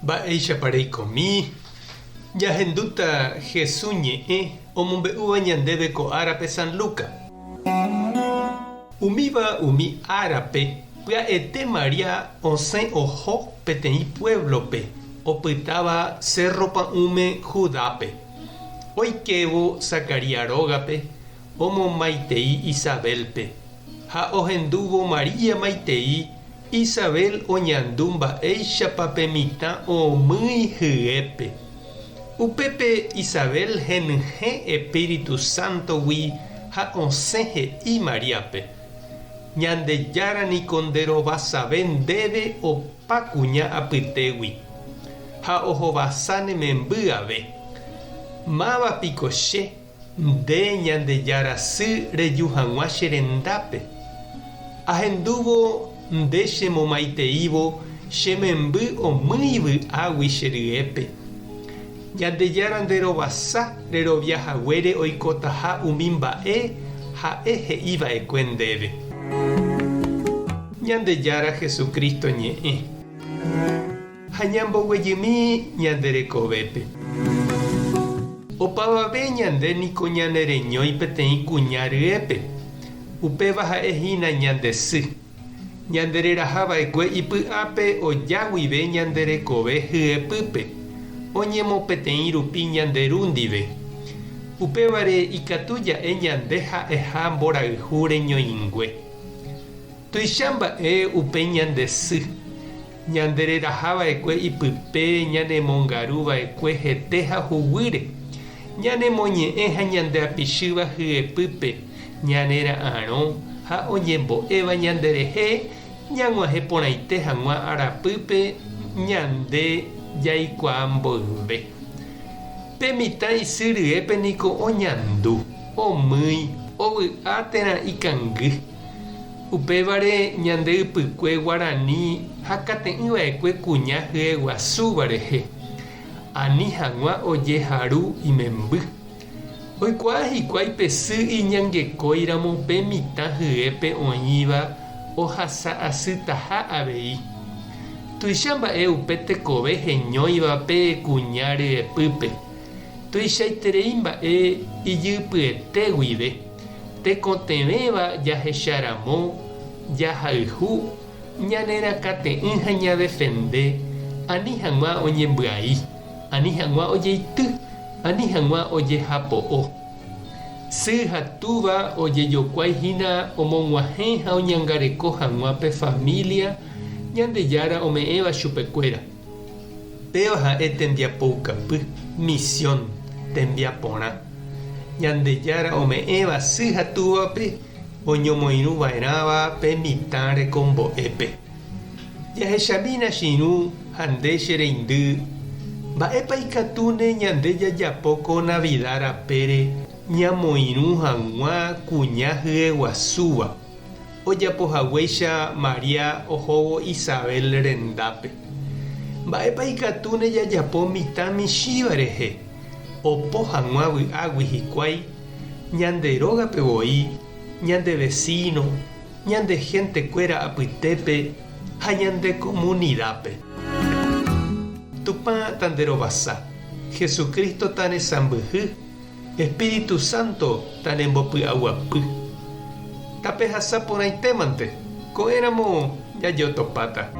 Mba'éichapa reikomi? Ñahendúta Hesu ñe'ẽ omombe'úva ñandéve ko árape San Luca. Umíva umi árape pya'ete María osẽ oho peteĩ puévlope opytáva sérro pa'ũme Judápe. Oikévo Zacarías rógape omomaitei Isabélpe. Ha ohendúvo María maitei, Isabel oñandu mba'éichapa pe mitã omýi hyépe. Upépe Isabel henyhẽ Espíritu Sántogui ha osẽ he'i Maríape, Ñandejára niko nderovasave ndéve opa kuña apytégui, ha ohovasa ne memby ave. Máva piko che, Nde, Ñandejára sy reju hag̃ua che rendápe. Ahendúvo nde chemomaiteívo che memby omýi vy'águi che ryépe. Ñandejára nde rovasa rerovia haguére oikotaha umi mba'e ha'e he'i va'ekue ndéve. Ñandejára Jesucristo ñe'ẽ. Ha ñamboguejymi ñande rekovépe. Opavave ñande niko ñanereñói peteĩ kuña ryépe, upéva ha'e hína ñande sy. Ñande reraha va'ekue ipy'ápe oja guive ñande rekove hyepýpe, oñemopeteĩ rupi ñande ru ndive. Upévare ikatu ja'e ñande ha'eha mborayhu reñoingue. Tuicha mba'e upe ñande sy. Ñande reraha va'ekue ipype ñanemongaru va'ekue hete ha huguýre, ñanemoñe'ẽ ha ñande apichýva hyepýpe, ñanera'arõ ha oñembo'éva ñanderehe ñag̃uahẽ porãite hag̃ua arapýpe ñande jaikuaa mboyve. Pe mitã isy ryépe niko oñandu, omýi, ovy'a térã ikangy. Upévare ñande ypykue guarani hakate'ỹ va'ekue kuña hyeguasúva rehe, ani hag̃ua ojeharu imemby. Oikuaa hikuái pe sy iñangekóiramo pe mitã hyépe oĩva ohasa asytaha avei. Tuicha mba'e upe tekove heñóiva pe kuña ryepýpe. Tuichaiterei mba'e ijypyete guive. Tekotevẽva jahecharamo, jahayhu, ñanerakate'ỹ ha ñadefende ani hag̃ua oñembyai, ani hag̃ua ojeity, ani hag̃ua ojehapo'o. Sy ha túva ojejokuái hína omog̃uahẽ ha oñangareko hag̃ua pe família Ñandejára ome'ẽva chupekuéra. Péva ha'e tembiapoukapy, misión, tembiaporã. Ñandejára ome'ẽva sy ha túvape oñomoirũ va'erãva pe mitã rekombo'épe. Jahechamína che irũ ha nde che reindy, mba'épa ikatúne ñande jajapo ko Navida rapére ñamoirũ hag̃ua kuña hyeguasúva, ojapo haguéicha María ohóvo Isabel rendápe. Mba'épa ikatúne jajapo mitã michĩva rehe? Opo hag̃ua vy'águi hikuái, ñande rógape voi, ñande vesíno, ñande héntekuéra apytépe ha ñande komunidápe. Tupã tanderovasa, Jesucristo tanesãmbyhy, Espíritu Santo tanembopy'aguapy. Tapehasa porãitémante, ko'ẽramo jajotopáta.